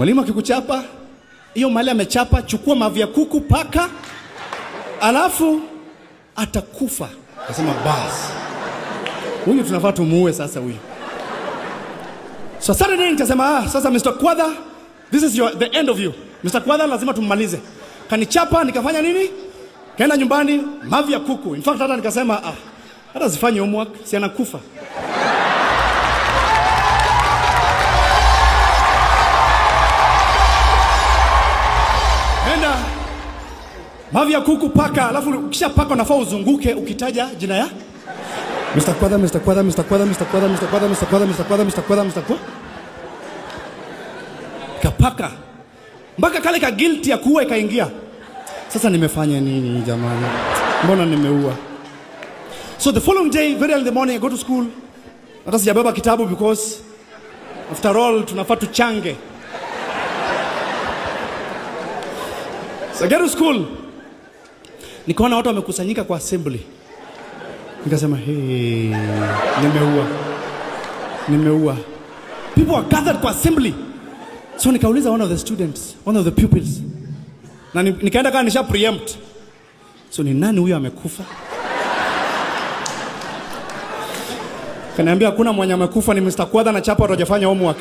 Mwalimu akikuchapa, hiyo mali amechapa, chukua mavi ya kuku paka, alafu atakufa. Akasema bas, huyu tunafaa tumuue sasa huyu. So Saturday nikasema, sasa Mr. Kwadha, this is the end of you. Mr. Kwadha lazima tummalize. Kanichapa, nikafanya nini? Kaenda nyumbani, mavi ya kuku. In fact hata nikasema, hata sifanyi homework, si anakufa. Enda mavi ya kuku paka, alafu ukisha paka unafaa uzunguke ukitaja jina ya Mr. Kwadha, Mr. Kwadha, Mr. Kwadha, Mr. Kwadha, Mr. Kwadha, Mr. Kwadha, Mr. Kwadha, Mr. Kwadha, Mr. Kwadha. Kapaka mpaka kale ka guilt ya kuua ikaingia. Sasa nimefanya nini jamani? Mbona nimeua? So the following day, very early in the morning, I go to school. Hata sijabeba kitabu because after all tunafaa tuchange. So I get to school. Nikaona watu wamekusanyika kwa assembly. Nikasema, hey, nimeua. Nimeua. People are gathered kwa assembly. So nikauliza one of the students, one of the pupils. Na nikaenda kama nisha preempt. So ni nani huyo amekufa? Kaniambia hakuna mwenye amekufa, ni Mr. Kwadha na chapa watu hawajafanya homework.